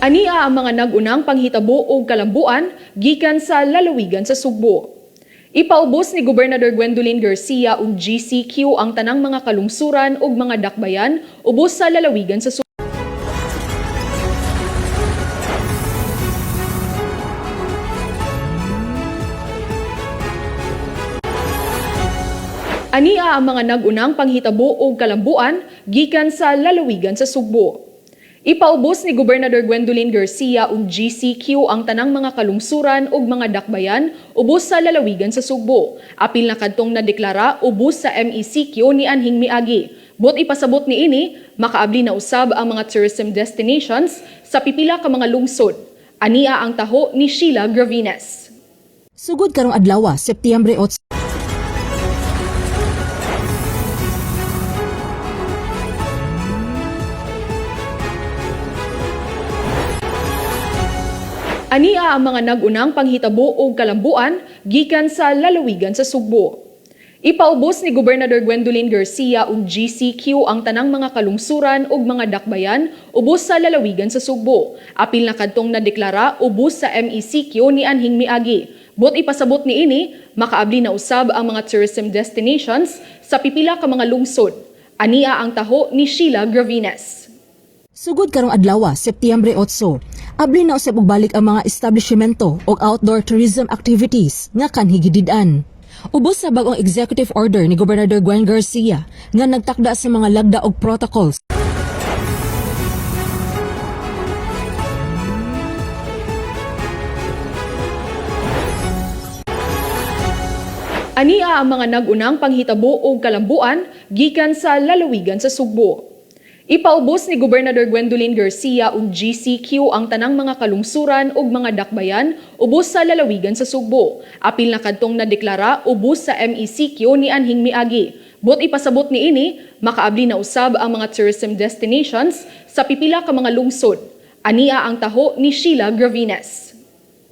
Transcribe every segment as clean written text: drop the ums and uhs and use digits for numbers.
Ania ang mga nag-unang panghitabo og kalambuan gikan sa lalawigan sa Sugbo. Ipaubos ni Gobernador Gwendolyn Garcia og GCQ ang tanang mga kalungsuran ug mga dakbayan ubos sa lalawigan sa Sugbo. Ania ang mga nag-unang panghitabo og kalambuan gikan sa lalawigan sa Sugbo. Ipaubos ni Gobernador Gwendolyn Garcia og GCQ ang tanang mga kalungsuran ug mga dakbayan ubos sa lalawigan sa Sugbo. Apil na kadtong nadeklara ubos sa MECQ ni anhing miagi. But ipasabot ni ini, makaabli na usab ang mga tourism destinations sa pipila ka mga lungsod. Ania ang taho ni Sheila Gravines. Sugod karong adlaw, Setyembre 8. Ania ang mga nag-unang panghitabo og kalambuan gikan sa lalawigan sa Sugbo. Ipaubos ni Gobernador Gwendolyn Garcia og GCQ ang tanang mga kalungsuran ug mga dakbayan ubos sa lalawigan sa Sugbo. Apil na kadtong nadeklara ubos sa MECQ ni anhing miagi. But ipasabot ni ini, makaabli na usab ang mga tourism destinations sa pipila ka mga lungsod. Ania ang taho ni Sheila Gravines. Sugod karong adlaw, Setyembre 8, abli na usab og balik ang mga establishmento og outdoor tourism activities nga kanhi gidid-an. Ubos sa bag-ong executive order ni Gobernador Gwen Garcia nga nagtakda sa mga lagda og protocols. Ania ang mga nag-unang panghitabo og kalambuan gikan sa lalawigan sa Sugbo. Ipaubos ni Gobernador Gwendolyn Garcia og GCQ ang tanang mga kalungsuran ug mga dakbayan ubos sa lalawigan sa Sugbo. Apil na kadtong nadeklara ubos sa MECQ ni anhing miagi. But ipasabot ni ini, makaabli na usab ang mga tourism destinations sa pipila ka mga lungsod. Ania ang taho ni Sheila Gravines.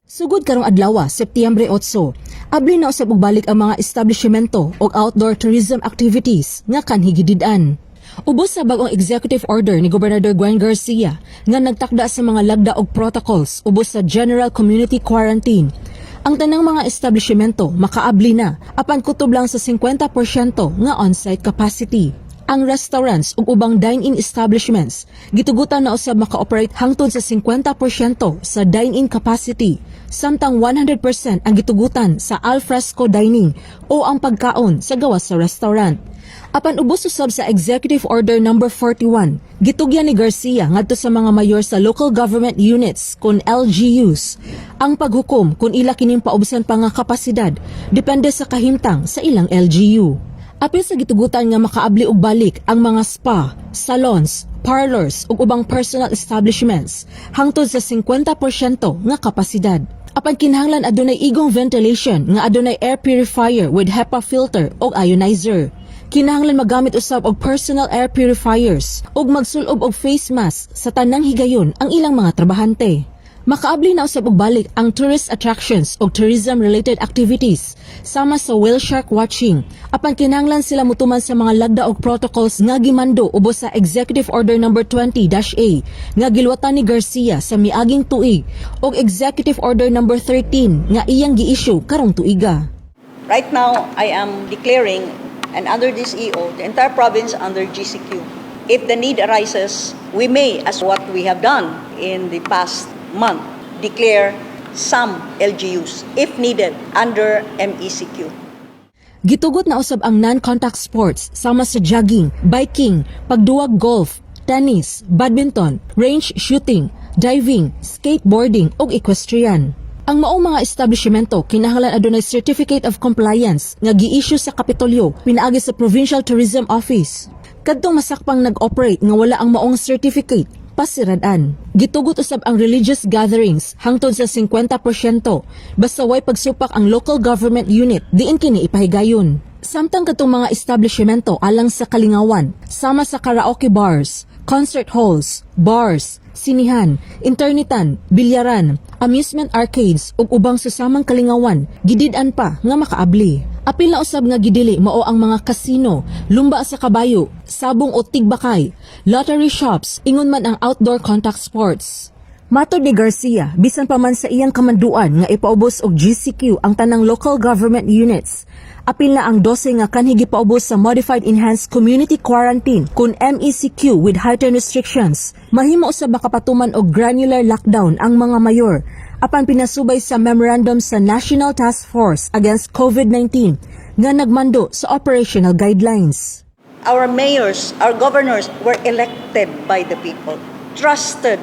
Sugod karong adlaw, Setyembre 8, abli na usab og balik ang mga establishmento og outdoor tourism activities nga kanhi gidid-an. Ubos sa bag-ong executive order ni Gobernador Gwen Garcia nga nagtakda sa mga lagda og protocols ubos sa General Community Quarantine. Ang tanang mga establishmento makaabli na apan kutob lang sa 50% nga on-site capacity. Ang restaurants ug ubang dine-in establishments gitugutan na usab maka-operate hangtod sa 50% sa dine-in capacity, samtang 100% ang gitugutan sa alfresco dining o ang pagkaon sa gawas sa restaurant. Apan ubos usab sa Executive Order number 41, gitugyan ni Garcia ngadto sa mga mayor sa local government units kon LGUs ang paghukom kung ila kining paubsan pa nga kapasidad depende sa kahimtang sa ilang LGU. Apil sa gitugutan nga makaabli og balik ang mga spa, salons, parlors ug ubang personal establishments hangtod sa 50% nga kapasidad. Apan kinahanglan adunay igong ventilation nga adunay air purifier with HEPA filter og ionizer. Kinahanglan magamit usab og personal air purifiers ug magsulob og face mask sa tanang higayon ang ilang mga trabahante. Makaabli na usab og balik ang tourist attractions og tourism-related activities sama sa whale shark watching, apan kinahanglan sila mutuman sa mga lagda og protocols nga gimando ubos sa Executive Order number 20-A nga gilwatan ni Garcia sa miaging tuig og Executive Order number 13 nga iyang gi-issue karong tuiga. Right now, I am declaring and under this EO, the entire province under GCQ. If the need arises, we may, as what we have done in the past month, declare some LGUs, if needed, under MECQ. Gitugot na usab ang non-contact sports sama sa jogging, biking, pagduwag golf, tennis, badminton, range shooting, diving, skateboarding ug equestrian. Ang maong mga establishmento kinahanglan adunay Certificate of Compliance nga gi-issue sa Kapitolyo pinaagi sa Provincial Tourism Office. Kadtong masakpang nag-operate nga wala ang maong certificate, pasirad-an. Gitugot usab ang religious gatherings hangtod sa 50% basta way pagsupak ang local government unit diin kini ipahigayon. Samtang katong mga establishmento alang sa kalingawan sama sa karaoke bars, concert halls, bars, sinihan, internetan, bilyaran, amusement arcades ug ubang susamang kalingawan gidid-an pa nga makaabli. Apil na usab nga gidili mao ang mga kasino, lumba sa kabayo, sabong o tigbakay, lottery shops, ingon man ang outdoor contact sports. Matod ni Garcia, bisan pa man sa iyang kamanduan nga ipaubos og GCQ ang tanang local government units, apil na ang 12 nga kanhi gipaubos sa Modified Enhanced Community Quarantine kun MECQ with heightened restrictions. Mahimo usab makapatuman og granular lockdown ang mga mayor apan pinasubay sa memorandum sa National Task Force Against COVID-19 nga nagmando sa operational guidelines. Our mayors, our governors were elected by the people, trusted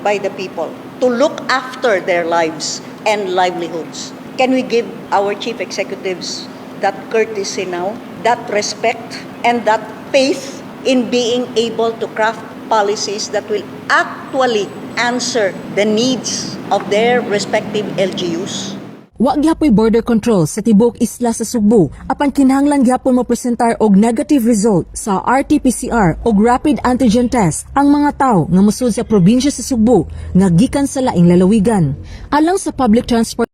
by the people to look after their lives and livelihoods. Can we give our chief executives that courtesy now, that respect, and that faith in being able to craft policies that will actually answer the needs of their respective LGUs? Wa gyapoy border control sa tibuok isla sa Sugbo apan kinahanglan gyapon mo presentar og negative result sa RT-PCR og rapid antigen test ang mga tawo nga mosud sa probinsya sa Sugbo nga gikan sa laing lalawigan. Alang sa public transport.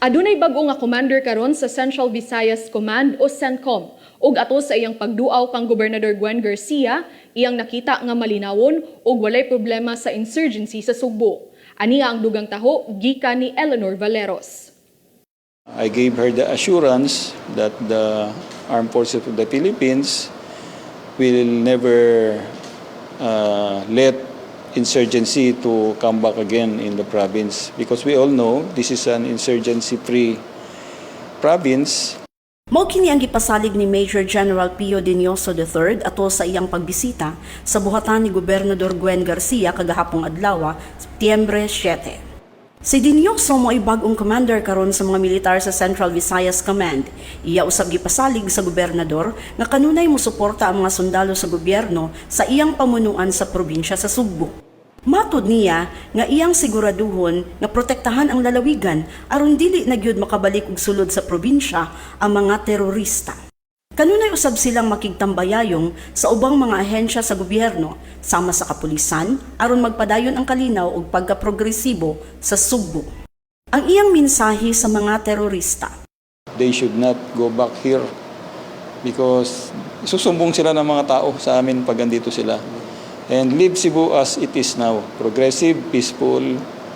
Adunay bag-o nga commander karon sa Central Visayas Command o CENTCOM ug ato sa iyang pagduaw kang Gobernador Gwen Garcia, iyang nakita nga malinawon ug walay problema sa insurgency sa Sugbo. Aniya ang dugang taho gikan ni Eleanor Valeros. I gave her the assurance that the Armed Forces of the Philippines will never let insurgency to come back again in the province because we all know this is an insurgency-free province. Mao kini ang gipasalig ni Major General Pio Dinyoso III ato sa iyang pagbisita sa buhatan ni Gobernador Gwen Garcia kagahapong adlaw, Setyembre 7. Si Dinyoso mo'y bag-ong commander karon sa mga militar sa Central Visayas Command. Iya usab gipasalig sa gobernador nga kanunay mosuporta ang mga sundalo sa gobyerno sa iyang pamunuan sa probinsya sa Sugbo. Matod niya nga iyang siguraduhon nga protektahan ang lalawigan aron dili na gyud makabalik og sulod sa probinsya ang mga terorista. Kanunay usab silang makigtambayayong sa ubang mga ahensya sa gobyerno sama sa kapulisan aron magpadayon ang kalinaw ug pagkaprogresibo sa Sugbo. Ang iyang mensahe sa mga terorista. They should not go back here because susumbong sila ng mga tao sa amin pag andito sila. And leave Cebu as it is now, progressive, peaceful,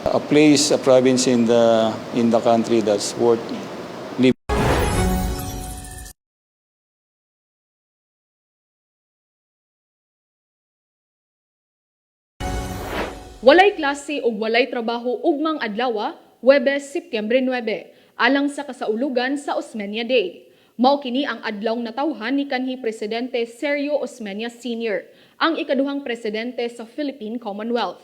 a place, a province in the country that's worth living. Walay klase ug walay trabaho ugmang adlaw, Huwebes, Setyembre 9, alang sa kasaulugan sa Osmeña Day. Mao kini ang adlawng natawhan ni kanhi Presidente Sergio Osmeña Sr., ang ikaduhang presidente sa Philippine Commonwealth.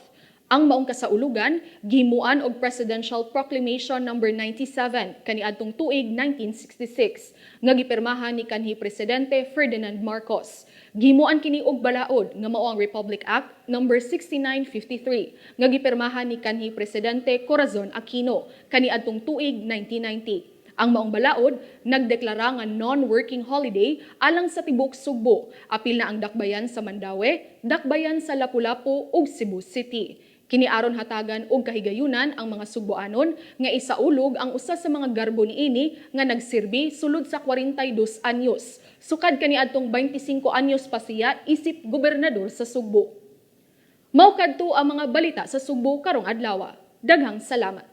Ang maong kasaulugan gihimuan og Presidential Proclamation Number 97 kaniadtong tuig 1966 nga gipirmahan ni kanhi Presidente Ferdinand Marcos. Gihimuan kini og balaod nga mao ang Republic Act Number 6953 nga gipirmahan ni kanhi Presidente Corazon Aquino kaniadtong tuig 1990. Ang maong balaod nagdeklara nga non-working holiday alang sa tibuok Sugbo, apil na ang dakbayan sa Mandaue, dakbayan sa Lapu-Lapu ug Cebu City. Kini aron hatagan og kahigayunan ang mga Sugboanon nga isaulog ang usa sa mga garbo niini nga nagsirbi sulod sa 42 anyos. Sukad kaniadtong 25 anyos pa siya isip gobernador sa Sugbo. Mao kadto ang mga balita sa Sugbo karong adlaw. Daghang salamat.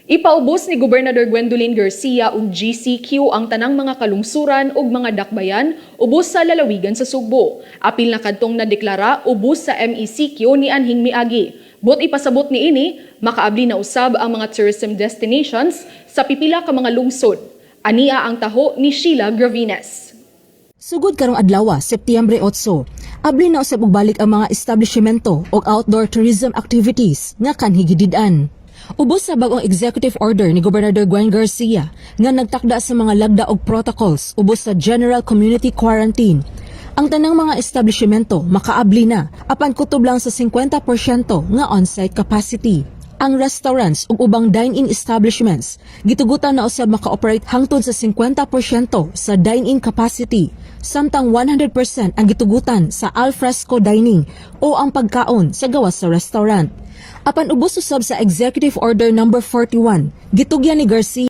Ipaubos ni Gobernador Gwendolyn Garcia og GCQ ang tanang mga kalungsuran ug mga dakbayan ubos sa lalawigan sa Sugbo. Apil na kadtong nadeklara ubos sa MECQ ni anhing miagi. Buot ipasabot niini, makaabli na usab ang mga tourism destinations sa pipila ka mga lungsod. Ania ang taho ni Sheila Gravines. Sugod karong adlaw, Setyembre 8, abli na usab og balik ang mga establishmento ug outdoor tourism activities nga kanhi gidid-an. Ubos sa bag-ong executive order ni Gobernador Gwen Garcia nga nagtakda sa mga lagda og protocols ubos sa General Community Quarantine. Ang tanang mga establishmento makaabli na apan kutob lang sa 50% nga on-site capacity. Ang restaurants ug ubang dine-in establishments gitugutan na usab maka-operate hangtod sa 50% sa dine-in capacity, samtang 100% ang gitugutan sa alfresco dining o ang pagkaon sa gawas sa restaurant. Apan ubos usab sa Executive Order Number 41, gitugyan ni Garcia